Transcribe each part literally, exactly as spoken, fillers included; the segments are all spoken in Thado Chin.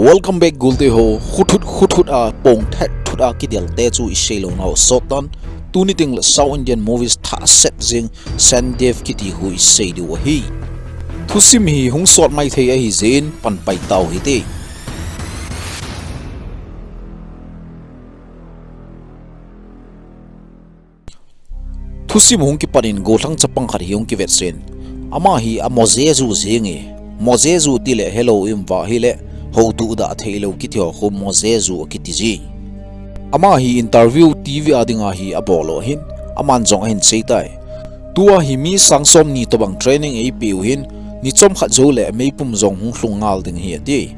Welcome back, gulte ho. Khuthut khuthut a pong that thut a kidel te chu isei lou nau sot tan. Tuni teng le South Indian movies thah set jing Sandeev kiti hu isei diu ahi. Thusim hi hung sot mai thei ahi jeh in pan pai tau hite. Thusim hung kipan in gollhang chapang khat hi hung kivetsen. Ama hi a moje ju jing e. Moje ju tile hello im va hile houtu da thei lou kiti ho khu moje ju kiti ji. Ama hi interview T V a dinga hi abol u ahin, aman jong ahin sei tai. Tua hi mi sang som ni tobang training eipe u hin, ni chom khat jou le meipum jong hung lhung ngal ding hi ati.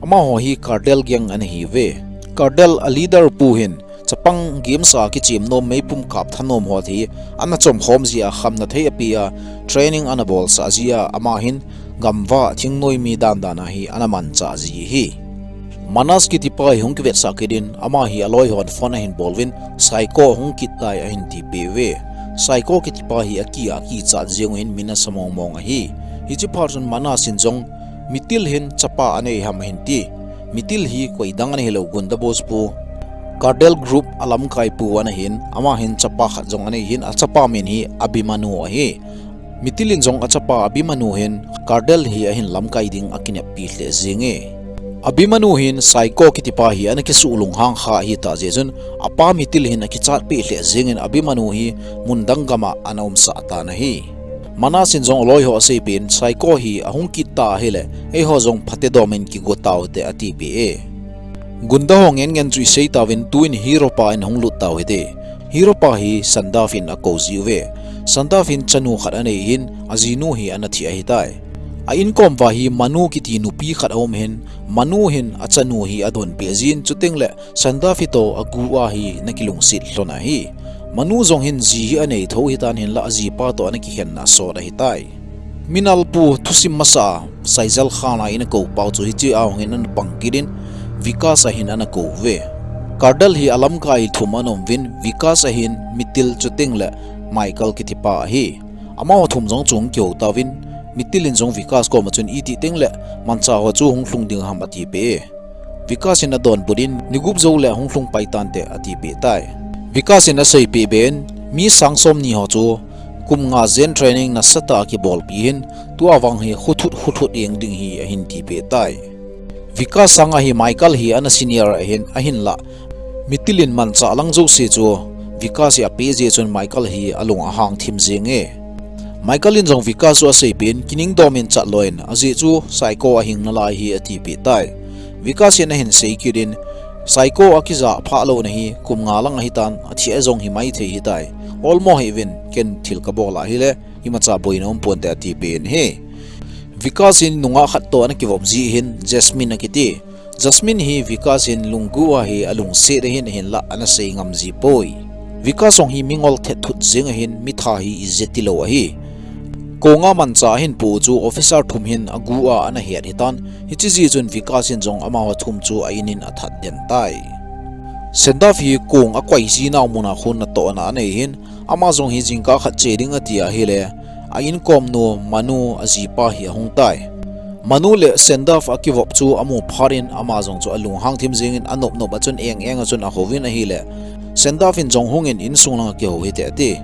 Amaho hi Kardel gang ana hi uve. Kardel a leader pu hin chapang game sa kichem nom meipum kap thanom ho hi ana chom khom jia khamna thei api a training ana bol sa jia ama hin gamva thingnoi mi dan dan a hi ana mancha ji hi. Manas kiti pa hi hung kivet sa kit in ama hi aloi hon phone ahin bol uvin Psycho hung kit tai ahin tipe uve. Psycho kiti pa hi aki a kichat jing u hin mi nasa mong mong ahi. Hichi phat chun Manas in jong Mitil hin chapa anei ham ahin ti. Mitil hi koi dang ana hilou gunda boss pu. Kardel group a lamkai pu ana hin, ama hin chapa khat jong anei hin, a chapa min hi Abhimanyu ahi. Mitil in jong a chapa Abhimanyu hin Kardel hi ahin lamkai ding akineppi lheh jing e. Abhimanyu hin Psycho kiti pa hi ana kisuh lunghang kha ahi ta jeh chun, apa Mitil hin akichat pi lheh jing in Abhimanyu hi mun dang gam a ana umsah tan ahi. Manas in jong aloi ho asei pen Psycho hi ahung kit ta ahile, eiho jong phatedoh in kigo tau hite ati pe e. Gunda ho ngen ngen chu isei tauvin tuin Hero pa in hung lut tau hite. Hero pa hi Sandeev in akou ji uve. Sandeev hin chanu khat anei hin, ajinu hi ana thi ahi tai. A inkom va hi Manu kiti nupi khat aum hin, Manu hin achanu hi adonpi jin, chuteng le Sandeev hi toh agu a hi ana kilungset lhon ahi. Manu jong hin ji hi anei tho hitan hinlah ajipa toh ana kikhenna sot ahi tai. Minal pu thusim masa Saijal Khan a ina kou pau chu hichi a hung in ana pang kit in Vikas a hin ana kou uve. Kardel hi alamkai thum ana um uvin Vikas a hin Mitil chuteng le Michael kiti pa ahi. Amaho thum jong chu hung kihou tauvin Mitil in jong Vikas koma chun iti teng le mancha ho chu hung lhung ding ham ati pe e. Vikas in adonbut in, ni gup jou le hung lhung pai tante, ati peh tai. Vikas in asei peh ben, mi sang som ni ho chu kum nga jen training nasatah a kibolpi hin, tua vang hi khuthut khuthut jeng ding hi ahin ti peh tai. Vikas sanga hi Michael hi ana senior ahin, ahinlah Mitil in manchah lang jouse chu Vikas hi apeh jeh chun Michael hi alung ahang thim jeng e. Michael in jong Vikas chu asei peh in, kiningdom in chat lou in, ajeh chu Psycho ahing nalai hi ati peh tai. Vikas in ahin sei kit in, Psycho akija phah louna hi kum nga lang ahitan, athi a jong himai thei hitai. Olmo hih uvin, ken thil kabol ahile, imacha boina um ponte ati peh in ahi. Vikas in nungah khat toh ana kivop ji hin, Jasmine akiti. Jasmine hi Vikas in lunggel a hi alungset ahin, ahinlah ana sei ngam ji poi. Vikas jong hi mingol thet thut jeng ahin, mitha hi ijat lou ahi. Konga manchah ahin pu chu officer thum hin agu a ana het hitan, hiche jeh chun Vikas in jong amaho thum chu a in in athat den tai. Sandeep hi kong akoi ji nau muna khun natohna anei hin, ama jong hi jingkah khat che ding ati ahile, a inkom nu Manu ajipa hi ahung tai. Manu le Sandeep akivop chu amu phat in ama jong chu alunghang thim jeng in anop nop a chun eng eng a chun ahouvin ahile, Sandeep in jong hung in insung langa kihou hite ati.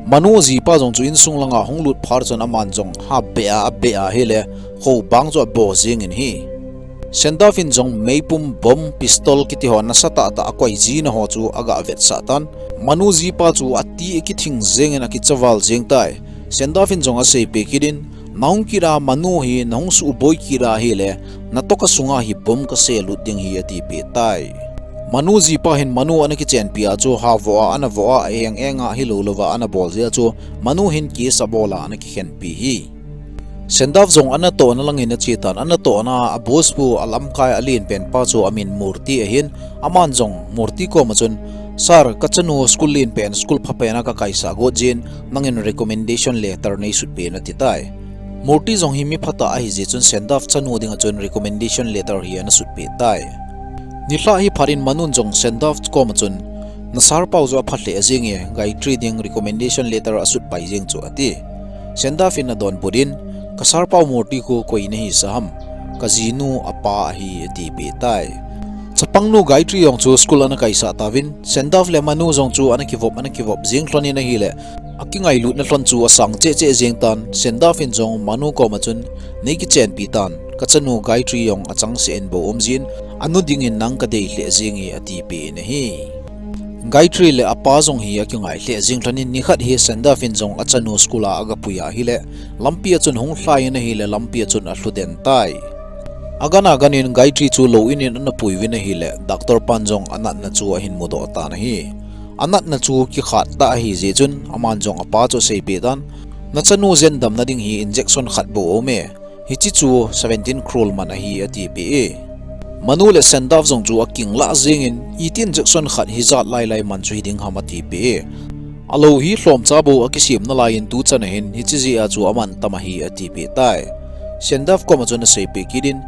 Manu jipa jong chu insung langa hung lut phat chun aman jong ha beh a, abeh ahile, khobang chu abo jeng in ahi. Sandeep in jong meipum, bomb, pistol kiti ho nasatah tah a koi jina ho chu aga vetsah tan. Manu jipa chu ati akithing jeng in akichaval jeng tai. Sandeep in jong asei peh kit in, nahung kit a Manu hi nahung suboi kit ahile, natoh kasunga hi bomb kaselut ding hi ati peh tai. Manu jipa hin Manu ana kichenpi a chu ha vo a, ana vo a, eng eng a hilou louva ana bol jeh a chu Manu hin case abol a ana kikhenpi hi. Sandeep jong anatohna lang in ache tan, anatohna a boss pu alamkai alen pen pa chu amin Murthy ahin, aman jong Murthy koma chun, Sir, kachanu school len pen, school pha pen a kakaisah got jeh in, nangin recommendation letter neisut peh in ati tai. Murthy jong hi mi phatah ahi jeh chun Sandeep chanu dinga chun recommendation letter hi ana sut peh tai. Nilhah hi phat in Manu in jong Sandeep koma chun, na sir pau chu apha lheh jeng e, Gayatri ding recommendation letter asut pai jeng chu ati. Sandeep in adonbut in, ka sir pau Murthy khu koi nahisah ham? kajinu apa ahi atipeh tai. Chapangnu Gayatri jong chu school ana kaisah tauvin, Sendav le Manu jong chu ana kivop, ana kivop jing lhonin ahile, akingailutna lhon chu asang cheh cheh jeng tan, Sendav in jong Manu koma chun, nei kichenpi tan, kachanu Gayatri jong achangseh in bou um jin, anu dingin nang kadei lheh jenge atipeh in ahi. Gayatri le apa jong hi akingai lheh jing lhonin nikhat hi Sendav in jong achanu school a agapui ahile, lampi a chun hung lhai in ahile lampi a chun alhu den tai. Agan aganin Gayatri chu lou in in ana pui uvin ahile, doctor pan jong anatna chu ahin mudoh tan ahi. Anatna chu kikhat tah ahi jeh chun, aman jong apa chu aseipeh tan, nachanu jen damna ding hi injection khat bou aume. Hiche chu seventeen crore man ahi atipeh e. Manu le Sendav jong chu akinglah jengin, iti injection khat hijat lailai man chu hiding ham atipeh e. Alou hi lhomcha bou akisem nalaiyin tuchan ahin hiche jeh a chu aman tam ahi atipeh tai. Sendav koma chun aseipeh kit in,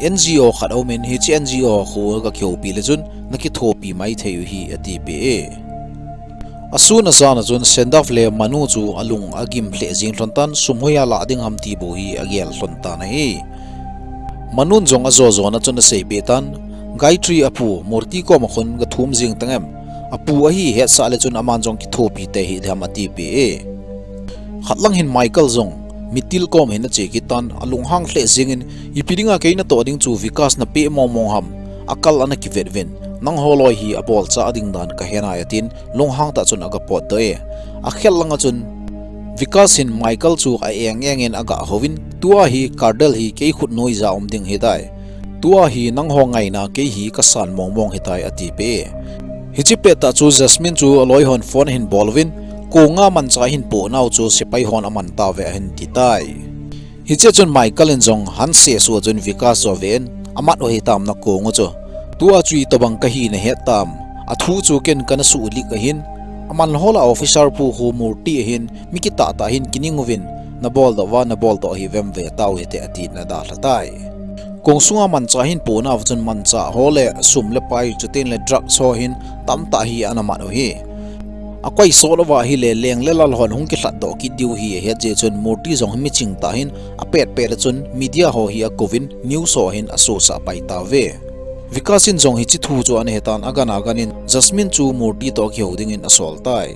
N G O khat aumin hiche N G O kho gakihoupi le chun nakithopi maithei u hi atipeh e. Asun ajan a chun Sendav le Manu chu alung agim lheh jeng lhon tan, sum hoiya lah ding ham ti bou hi agel lhon tan ahi. Manun jong ajo jona chun aseipeh tan, Gayatri apu Murti koma khun gathum jeng tangem, apu ahi hetsah le chun aman jong kithopi tei hih ding ham atipeh e. Khatlang hin Michael jong Mitil kom hin ache kit tan, alunghang lheh jengin, ipi dinga kei natoh ding chu Vikas napeh mong mong ham, akal ana kivet uvin, nangho loi hi abolcha ding dan kahe nai atin, lunghang tah chun agapotdoh e. Akhel langa chun Vikas hin Michael chu a-eng engin agahouvin, tua hi Kardal hi kei khut noija um ding hitai. Tua hi nangho ngaina kei hi kasan mong mong hitai atipeh e. Hiche pettah chu Jasmine chu aloihon phone ahin bol uvin, konga manchah ahin pohnau chu sepai hon aman tauve ahin titai. Hichea chun Michael in jong hansesuh a chun Vikas chu aven, amat u hitam nakong u chu. Tua chu itobang kahi nahet tam? Athu chu ken kana suhlik ahin, amanho lah officer pu khu Murti ahin, mi kitahtah hin kining uvin, naboldoh uva naboldoh hih uvem vetau hite atin adalha tai. Kong sunga manchah ahin pohnauva chun manchah ho le sum le pai chutengle drugs ho hin tamtah hi ana mat u hi. Akoi sot uva ahile leng le lal hon hung kilhatdoh kit diu hi ahet jeh chun Murti jong hi miching tah hin apet pet a chun media ho hi akouvin news ho hin asosah pai tauve. Vikas in jong hiche thu chu ana hetan agan aganin Jasmine chu Murti toh akihou dingin asol tai.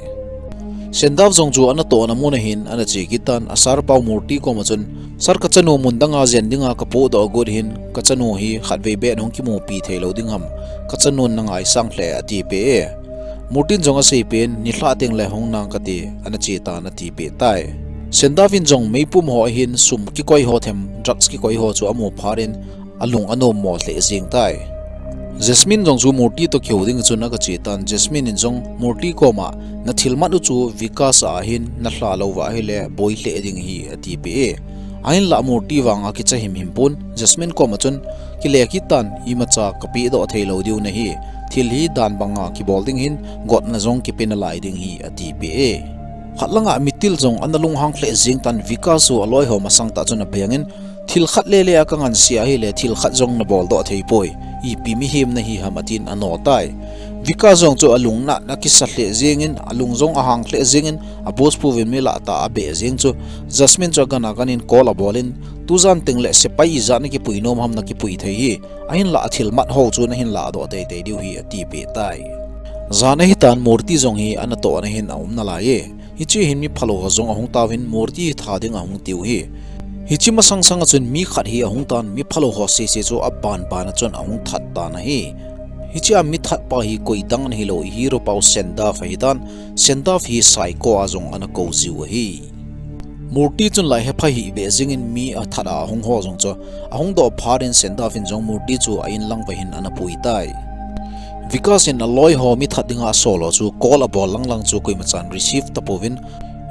Sendav jong chu anatohna mun ahin ana che kit tan, a sir pau Murti koma chun, Sir, kachanu mun danga jen dinga kapohdoh agot hin, kachanu hi khatvei beh hung kimupi theilou ding ham, kachanun nangaisang lheh atipeh e. Murtin jong aseipeh in, nilhah tengle hung nang kati, ana che tan atipeh tai. Sendav in jong meipum ho ahin sum kikoi ho them, drugs kikoi ho chu amu phat in, alung anommo lheh jeng tai. Jasmine jong chu Murti toh kihou ding chun agache tan, Jasmine in jong Murti koma, nathilmat u chu Vikas a ahin, nalha louva ahile boi lheh ding ahi atipeh e. Ahinlah Murti vang akicha himhim pon, Jasmine koma chun, kile kit tan, imacha kapehdoh theilou diu nahi, thil hi dan banga kibol ding hin, gotna jong kipe nalai ding hi atipeh e. Khatlanga Mitil jong ana lunghang lheh jeng tan, Vikas chu aloiho masang tah chun abengin, thil khat lele a kangansea ahile thil khat jong naboldoh theipoi, ipi mihem nahi ham atin ano tai. Vikas jong chu alung nat akisa lheh jengin, alung jong ahang lheh jengin, a boss pu vin mi lahtah a abeh jeng chu, Jasmine chu agan aganin call abolin, tujan tengle sepai ijat nakipui nom ham, nakipui thei hi, ahinlah athilmat ho chu nahin lahdoh teitei diu hi atipeh tai. Jan ahitan Murti jong hi anatohna hin aum nalai e. Hiche hin mi phalou ho jong ahung tauvin Murti hi tha ding ahung tiu hi. Hiche masang sanga chun mi khat hi ahung tan, mi phalou ho sese chu aban ban a chun ahung that tan ahi. Hichea mi thatpa hi koidang ana hilou, i hero pau Sendav ahitan, Sendav hi Saikho a jong ana kou jiu ahi. Murti chun lai hepha hih beh jengin mi athat a ahung ho jong chu ahung doh phat in Sendav in jong Murti chu a-in langpa hin ana pui tai. Vikas in aloiho mi that dinga asol ho chu call abol lang lang chu koimachan receive tapouvin,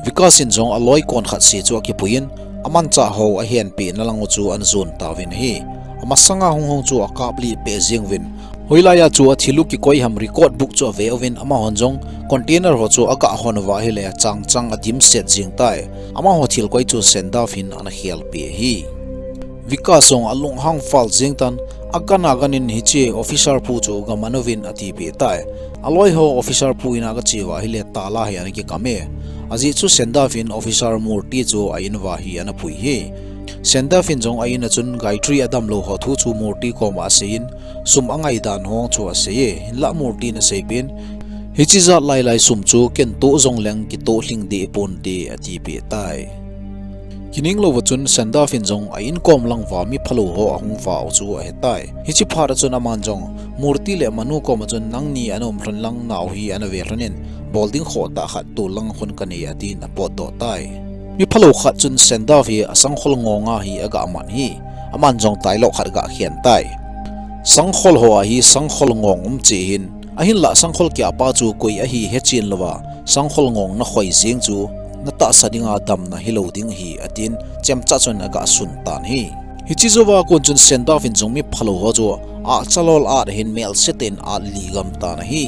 Vikas in jong aloi kon khat se chu akipuiyin, amanchah ho ahenpeh na lang u chu ana jon tauvin ahi. Amasanga hung hung chu akaplih peh jeng uvin, hoilaiya chu athil u kikoi ham record book chu ave uvin, amahon jong container ho chu agah hon uva ahile chang chang adimset jeng tai. Amaho thil koi chu Sendav hin ana khelpeh ahi. Vikas jong alunghang val jeng tan, agan aganin hiche officer pu chu gaman uvin atipeh tai. Aloiho officer pu in a agacheuva ahile tala hi ana kikam e. Ajeh chu Sendav in officer Murti chu a-in uva hi ana pui hi. Sendav in jong a in a chun Gayatri adam lou ho thu chu Murti koma asei in, sum angai dan ho chu asei e, hinlah Murti in asei peh in, hiche jat lailai sum chu ken toh jong leng kitoh lhing deh ponte ati peh tai. Kining lou va chun Sendav in jong a in kom lang uva mi phalou ho ahung vah u chu ahe tai. Hiche phat a chun aman jong Murti le Manu koma chun nangni ana um lhon lang nao hi ana ve lhon in, bol ding khoh tah khat tol lang khun kanei atin apotdoh tai. Mi phalou khat chun Sendav hi a sangkhol ngong a hi aga man hi, aman jong tailou khat aga khen tai. Sangkhol ho a hi sangkhol ngong um cheh hin, ahinlah sangkhol kia pa chu koi ahi hechen louva, sangkhol ngong na khoi jeng chu na tahsa dinga damna hilou ding ahi, atin chemcha chun aga sun tan hi. Hiche jouva kon chun Sendav in jong mi phalou ho chu ahcha lol at hin melse tah in at li gam tan ahi.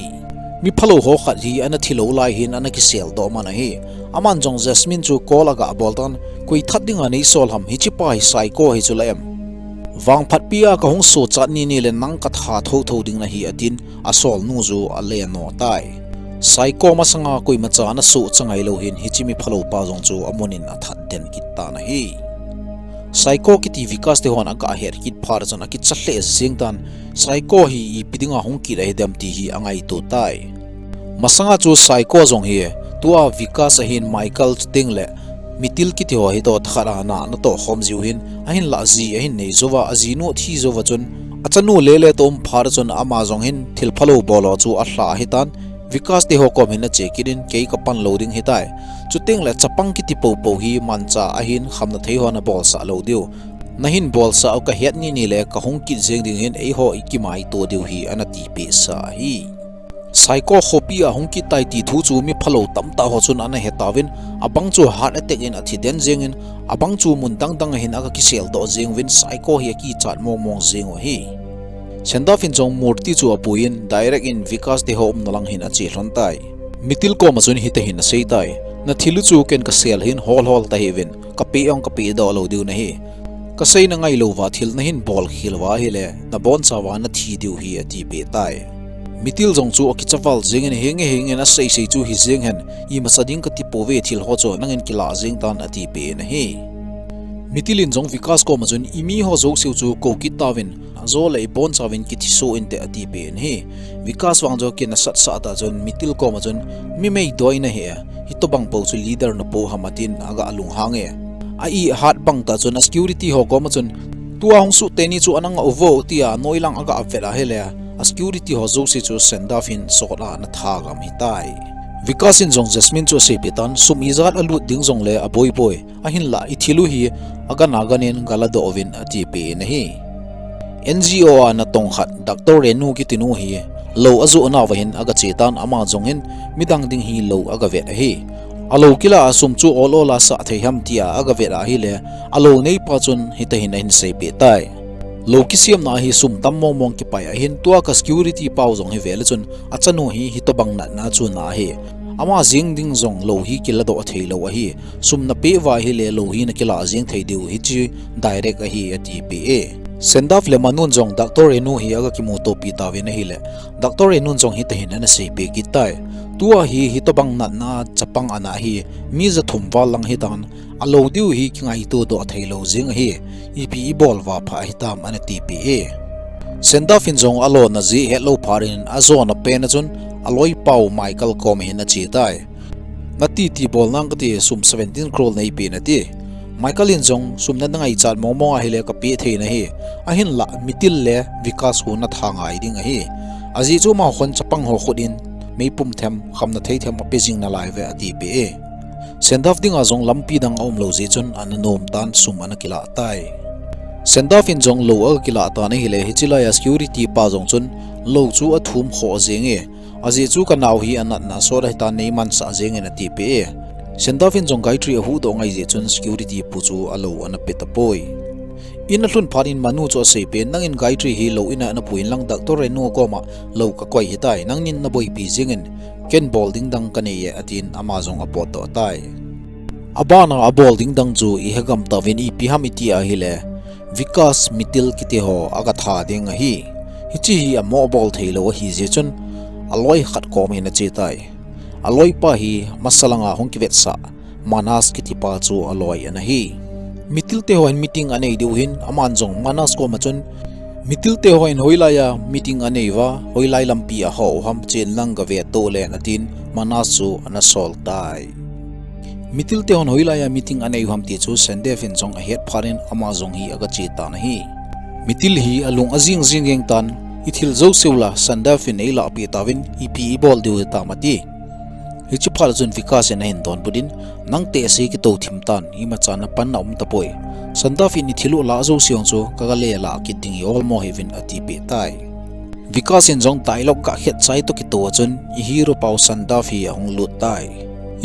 Mi phalou ho khat hi ana thi lou lai hin ana kisel doh man ahi. Aman jong Jasmine chu call aga bol tan, koi that dinga nei sol ham, hiche pa hi Saiko hi chu la em? Vangphatpi a kahung sochat nini le nang katha thotho ding nahi atin, asolnu chu ale no tai. Saiko masanga koimacha ana sohcha ngai lou hin hiche mi phalou pa jong chu amun in athat den kit tan ahi. Saiko kiti Vikas te hon aga het kit phat a chun akicha lheh jeng tan, Saiko hi ipi dinga hung kit ahi dem ti hi angaito tai. Masanga chu Saiko jong hi, tua Vikas ahin Michael chuteng le Mitil kiti ho hi toh thakhat a na, natoh khom jiu hin, ahinlah ji ahin nei jouva, ajinu athi jouva chun, achanu lele toh um phat a chun ama jong hin thil phalou bol ho chu alha ahi tan, Vikas te ho kom hin ache kit in, kei kapan lou ding ahitai. Chuteng le chapang kiti poupou hi mancha ahin khamna thei hon abolsah lou diu. Nahin bolsah u kahet nini le kahung kit jeng ding hin eiho ikimaito diu hi ana tipeh sa ahi. Saiko khopi a hung kit tai ti thu chu mi phalou tamtah ho chun ana he tauvin, abang chu heart attack in athi den jeng in, abang chu mun dang dang a hin aga kisel doh jeng uvin Saiko hi akichat mong mong jeng u ahi. Sendav in jong Murti chu apui in direct in Vikas te ho umna lang hin ache lhon tai. Mitil koma chun hiti hin asei tai. Na thil u chu ken kasel hin hol hol tahih uvin, kapeh jong kapeh doh lou diu nahi. Kaseina ngai louva thil nahin bol khel uva ahile, nabonchauva nathi diu ahi atipeh tai. Mitil jong chu akicha val jeng in, henge henge, nasei sei chu hijeng hen, imacha ding kati pouve, thil ho chu nangin kilah jeng tan atipeh in ahi. Mitil in jong Vikas koma chun imi ho jouseu chu kou kit tauvin, ajo le ibonchauvin kithi soh inte atipeh in ahi. Vikas vang chu kinasat sah tah chun Mitil koma chun mi meidoi nahi e, hitobang pou chu leader napo ham atin aga lunghang e. A ihat bang tah chun a security ho koma chun tua hung suh teni chu ana ngah uvo tia noilang aga vet ahile, a security ho jouse chu Sendav in sot a ana thagam ahitai. Vikas in jong Jasmine chu aseipeh tan, sum ijat alut ding jongle aboi boi, ahinlah ithil u hi agan agan in galadoh uvin atipeh in ahi. NGO a natong khat Doctor Renu kitinu hi lou ajoh nauva hin aga che tan, ama jong hin midang ding hi lou aga vet ahi. Alou kilah a sum chu ol ol a sah thei ham tia aga vet ahile, alou neipa chun hiti hin ahin seipeh tai. Lou kisemna a hi sum tam mong mong kipai ahin, tua ka security pau jong hi vele chun achanu hi hitobang natna chu ana ahi. Ama jeng ding jong lou hi kiladoh theilou ahi. Sum napeh uva ahile lou hi nakilah jeng thei diu hiche direct ahi atipeh e. Sendav le Manun jong Doctor Renu hi aga kimutopi tauvin ahile, Doctor Renun jong hiti hin ana seipeh kit tai. Tua hi hitobang natna chapang ana hi mi jathum val lang hitan, alou diu hi kingaito doh theilou jeng ahi, ipi ibol uva pha hitam ana tipeh e. Sendav in jong alona jeh hetlou phat in ajona pen a chun aloipau Michael koma hin ache tai. Nati ti bol nang kati, sum seventeen crore neipeh in ati. Michael in jong sum nangaichat mong mong ahile kapeh thei nahi. Ahinlah Mitil le Vikas ho natha ngai ding ahi. Ajeh chu amaho khun chapang ho khut in meipum them, khamna thei them ape jing nalai uve atipeh e. Sendav dinga jong lampi dang aumlou jeh chun ana nom tan, sum ana kilah tai. Sendav in jong lou aga kilah tan ahile, hiche laiya security pa jong chun lou chu athum khoh jeng e. Ajeh chu kanao hi anatna sot ahitan, neimansah jeng in atipeh e. Sendav in jong Gayatri ahuhdoh ngai jeh chun security pu chu alou ana pe tapoi. In alhun phat in Manu chu aseipeh in, nangin Gayatri hi lou in a napui inlang Doctor Renu koma lou kakoi ahitai, nangin naboipi jeng in, ken bol ding dang kanei e atin ama jong apotdoh tai. Abana abol ding dang chu ihegam tauvin, ipi ham iti ahile, Vikas, Mitil kiti ho aga tha ding ahi. Hiche hi amohbol theilou ahi jeh chun aloi khat koma hin ache tai. Aloipa hi masa langa hung kivetsah Manas kitipa chu aloi ana hi. Mitil te hon meeting anei diu hin, aman jong Manas koma chun, Mitil te hon hoilai a meeting anei uva, hoilai lampi a ho ham chen lang gave to len atin, Manas chu ana sol tai. Mitil te hon hoilai a meeting anei u ham ti chu Sandev in jong ahet phat in ama jong hi aga che tan ahi. Mitil hi alung ajing jing jeng tan, i thil jouse u la Sandev in ei lahpeh tauvin ipi i bol diu hitam ati. Hiche phat chun Vikas in ahin donbut in, nang tehse kito thim tan, imacha na panna um tapoi. Sandev in i thil u la jouse jong chu ka ga le lah kit ding hi olmo hih uvin ati peh tai. Vikas in jong dialogue khat chai toh kitoh a chun, i hero pau Sandev hi ahung lut tai.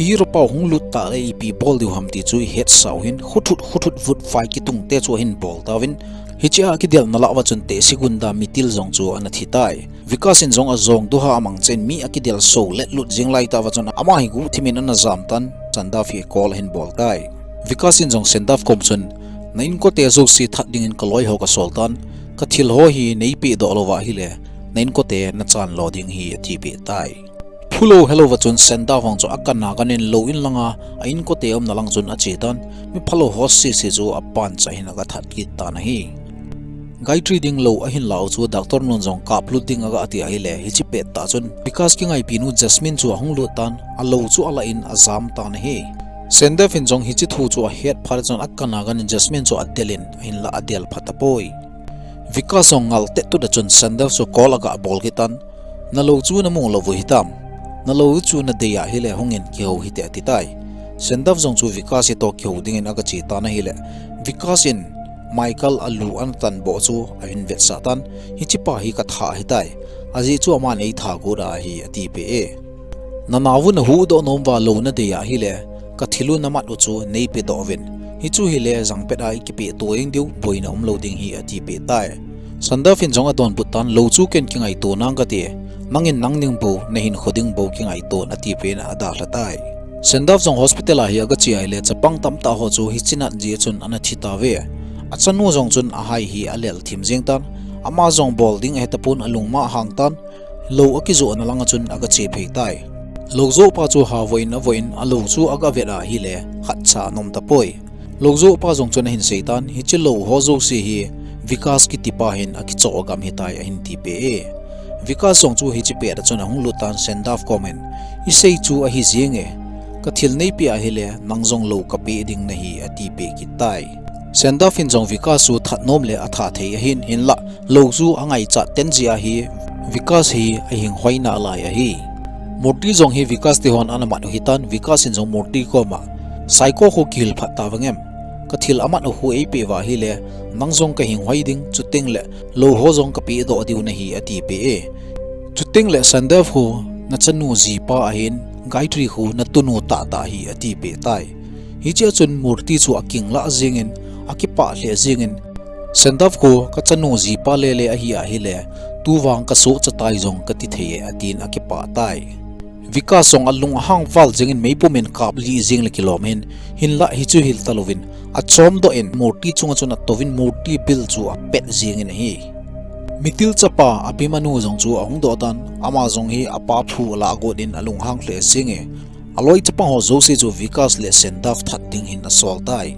I hero pau hung lut tah le ipi bol diu ham ti chu i hetsah u hin, khuthut khuthut vut vai kitung te chu ahin bol tauvin, hiche a kidelna lah uva chun tehse gunda Mitil jong chu ana thi tai. Vikas in jong ajong duha amang chen mi akidel so let lut jing lai tah uva chun ama hi guhthim in ana jam tan, Sandev hi call ahin bol tai. Vikas in jong Sandev kom chun, na inkote jouse that ding in ka loi ho ka sol tan, ka thil ho hi nei peh doh lou va ahile, na inkote na chan lo ding hi ati peh tai. Phu lou helou va chun Sandev vang chu akan akan in lou in langa a inkote umna lang chun ache tan, mi phalou ho sese chu apancha hin aga that kit tan ahi. Gayatri ding lou ahin lah u chu doctor nun jong kap lut ding aga ti ahile, hiche pet tah chun Vikas kingaipi nu Jasmine chu ahung lut tan, alou chu alah in ajam tan ahi. Sandev in jong hiche thu chu ahet phat chun akan akan in Jasmine chu adel in, ahinla adel phat tapoi. Vikas jong ngal tet tut a chun Sandev chu call aga bol kit tan, na lou chu na mu lou u hitam. Na lou chu na dei ahile hung in kihou hite ati tai. Sandev jong chu Vikas hi toh kihou ding in aga che tan ahile, Vikas in Michael alu ana tan boh chu ahin vetsah tan, hiche pa hi ka tha ahi tai. Ajeh chu aman ei tha got ahi ati peh e. Na nao u na huhdoh nom uva lou na dei ahile, ka thil u na mat u chu nei pe doh uvin. Hichu hile jangpet a i kipeh to jeng diu, boina um lou ding hi ati peh tai. Sandev in jong adonbut tan, lou chu ken kingaito nang kati, nangin nang ding bou, na hinkho ding bou kingaito in ati peh in adalha tai. Sandev jong hospital a hi aga che ahile, chapang tamtah ho chu hiche nat jeh chun ana thi tauve. Achanu jong chun ahai hi alel thim jeng tan, ama jong bol ding ahe tapon alung ma ahang tan, lou akijoh na langa chun aga che phei tai. Lou joh pa chu havoh in avoh in alou chu aga vet ahile khatcha anom tapoi. Lou joh pa jong chun ahin sei tan, hiche lou ho jouse hi Vikas kiti pa hin akichoh agam hitai ahin ti peh e. Vikas jong chu hiche pet a chun ahung lut tan Sandev kom in, i sei chu ahi jeng e, ka thil nei peh ahile nang jong lou ka peh ding nahi ati peh kit tai. Sandev in jong Vikas chu that nom le atha thei ahin, hinla lou chu angaichat ten jeh ahi, Vikas hi ahing hoi nalai ahi. Murti jong hi Vikas te hon ana mat u hitan, Vikas in jong Murti koma, Saiko khu kihil phat tavang em? Ka thil amat u khu ei peh uva ahile, nang jong ka hing hoi ding, chuteng le lou ho jong ka peh doh diu nahi ati peh e. Chuteng le Sandev khu na chanu jipa ahin, Gayatri khu na tunu tahtah ahi ati peh tai. Hiche a chun Murti chu akinglah jeng in, akipah lheh jeng in, Sandev khu ka chanu jipa lele ahi ahile, tuvang ka sohcha tai jong kati thei e atin akipah tai. Vikas jong alung ahang val jeng in meipum in kap lih jeng le kilom in, hinla hichu hil talouvin, achomdoh in Murti chunga chun atouvin Murti bil chu apet jeng in ahi. Mitil chapa Abhimanyu jong chu ahung doh tan, ama jong hi apa phu alah got in alunghang lheh jeng e, aloi chapang ho jouse chu Vikas le Sandev that ding hin asol tai.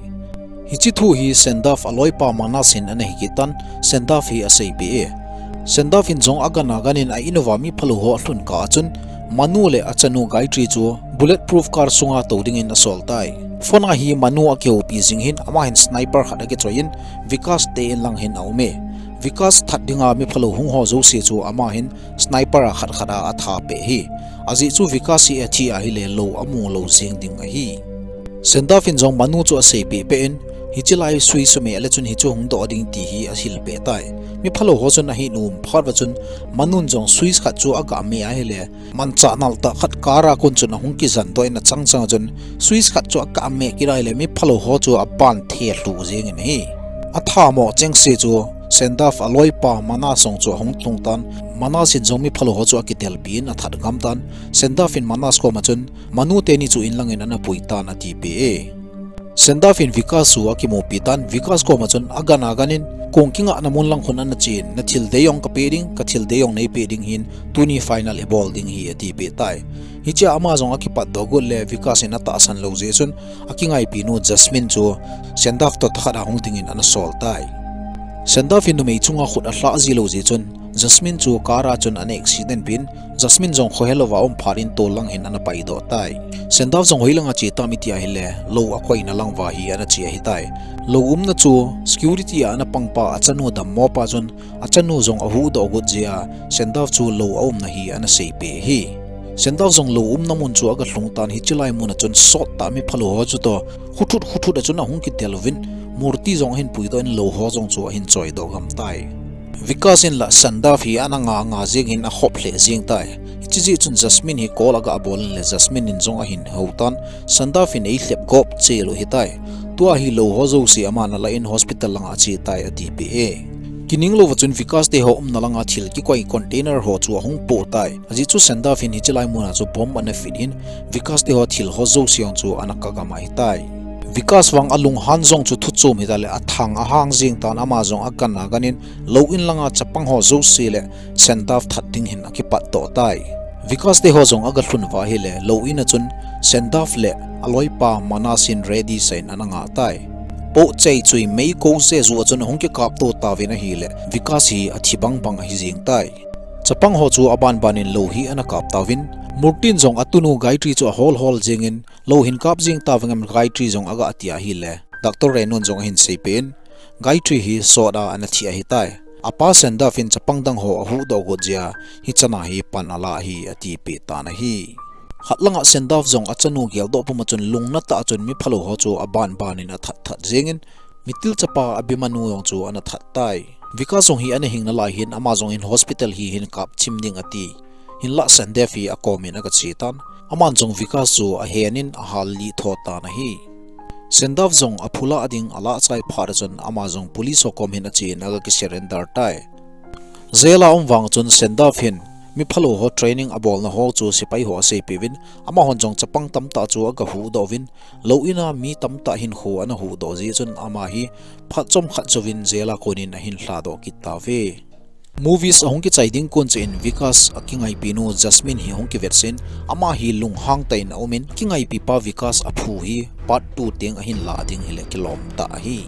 Hiche thu hi Sandev aloipa Manas hin ana hikit tan, Sandev hi aseipeh e. Sandev in jong agan agan in a in uva mi phalou ho alhun kah a chun, Manu le achanu Gayatri chu bulletproof car sunga tou ding in asol tai. Phone a hi Manu akihoupi jing hin, ama hin sniper khat akichoi in, Vikas te in lang hin aum e. Vikas that dinga mi phalou hung ho jouse chu ama hin sniper a khat khat a atha peh hi. Ajeh chu Vikas hi athi ahile lou amu lou jeng ding ahi. Sandev in jong Manu chu aseipeh peh in, hiche lai sui sumeh le chun hichu hung doh ding ti hi ahil peh tai. Mi phalou ho chun ahin um phat uva chun Manun jong switch khat chu aga meh ahile, manchah nal tah khat car a kon chun ahung kijan doh in achang chang a chun switch khat chu aga meh kit ahile mi phalou ho chu aban the lhuh jeng in ahi. Atha mo chengse chu Sandev aloipa Manas jong chu ahung tung tan, Manas in jong mi phalou ho chu akidelpi in athat gam tan, Sandev in Manas koma chun, Manu teni chu in lang in ana pui tan ati peh e. Sendav in Vikas chu akimupi tan, Vikas koma chun agan agan in, kong kingahna mun lang khun ana chen, na thil dei jong kapeh ding, ka thil dei jong neipeh ding hin, tuni final ibol ding hi atipeh tai. Hichea ama jong akipatdoh got le Vikas in atahsan lou jeh chun, akingaipinu Jasmine chu Sendav toh thakhat a hung dingin ana sol tai. Sendav in numei chunga khut alhah ji lou jeh chun, Jasmine chu car a chun ana accident pin, Jasmine jong khohelouva um phat in tol lang hin ana paidoh tai. Sendav jong hoilanga che tam iti ahile, lou akoina lang uva hi ana che ahitai. Lou umna chu security a ana pangpa achanu dammopa chun, achanu jong ahuhdoh got jeh a, Sendav chu lou aumna hi ana seipeh ahi. Sendav jong lou umna mun chu agalhung tan, hiche lai muna chun sottah miphalou ho chutoh, khuthut khuthut a chun ahung kidel uvin, murti jong ahin puidoh in lou ho jong chu ahin choidoh gam tai. Vikas in la Sendav hi ana nga nga jeng hin akhop lheh jeng tai. Hiche jeh chun Jasmine hi call aga bol in le Jasmine in jong ahin hou tan, Sendav in eilhep gop chel u ahitai. Tua hi lou ho jouse aman ala in hospital langa ache tai atipeh e. Kining louva chun Vikas te ho umna langa thil kikoi container ho chu ahung poh tai. Ajeh chu Sendav in hiche lai muna chu bomb ana fit in, Vikas te ho thil ho jouse jong chu ana kagam ahitai. Vikas vang alunghan jong chu thuchom hita le athang ahang jeng tan, ama jong agan agan in, lou in langa chapang ho jouse le Sendav that ding hin akipatdoh tai. Vikas te ho jong agalhun uva ahile, lou in a chun Sendav le aloipa Manas in ready sa in ana ngah tai. Poh chei chui mei ko jeju a chun ahung kikapto tauvin ahile, Vikas hi athi bang bang ahi jeng tai. Chapang ho chu aban ban in lou hi ana kap tauvin, murtin jong atunu Gayatri chu ahol hol jeng in, lou hin kap jeng tauving em Gayatri jong aga tia ahile, Doctor Renu in jong ahin seipeh in, Gayatri hi sot a ana thi ahitai. Apa Sendav in chapang dang ho ahuhdoh got jeh a, hichan a hi pan ala ahi atipeh tan ahi. Khat langa Sendav jong achanu geldoh puma chun lungna tah a chun miphalou ho chu aban ban in athat that jeng in, mitil chapa Abhimanyu jong chu ana that tai. Vikas jong hi ana hing nalai hin ama jong in hospital hi hin kap chim ding ati. Hinlah Sendav hi akom in aga che tan. Aman jong Vikas chu ahen in ahal lih tho tan ahi. Sendav jong aphulah ding alah chai phat a chun ama jong police ho kom hin ache in aga kisurrender tai. Jail a um vang chun Sendav hin miphalou ho training abolna ho chu sepai ho aseipeh uvin, amahon jong chapang tamtah chu aga huhdoh uvin, lou in a mi tamtah hinkho ana huhdoh jeh chun ama hi phat chomkhat jouvin jail a kon in ahin lhadoh kit tauve. Movies ahung kichai ding kon cheh in Vikas akingaipinu Jasmine hi ahung kivetsah in, ama hi lunghang tah in aum in, akingaipipa Vikas aphu hi part two teng ahin lah ding hile kilom tah ahi.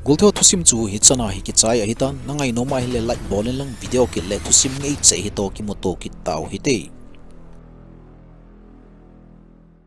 Golthe ho, thusim chu hichan a hi kichai ahitan, na ngainom ahile like bol in lang, video kit le thusim ngei cheh hitoh kimuto kit tau hite.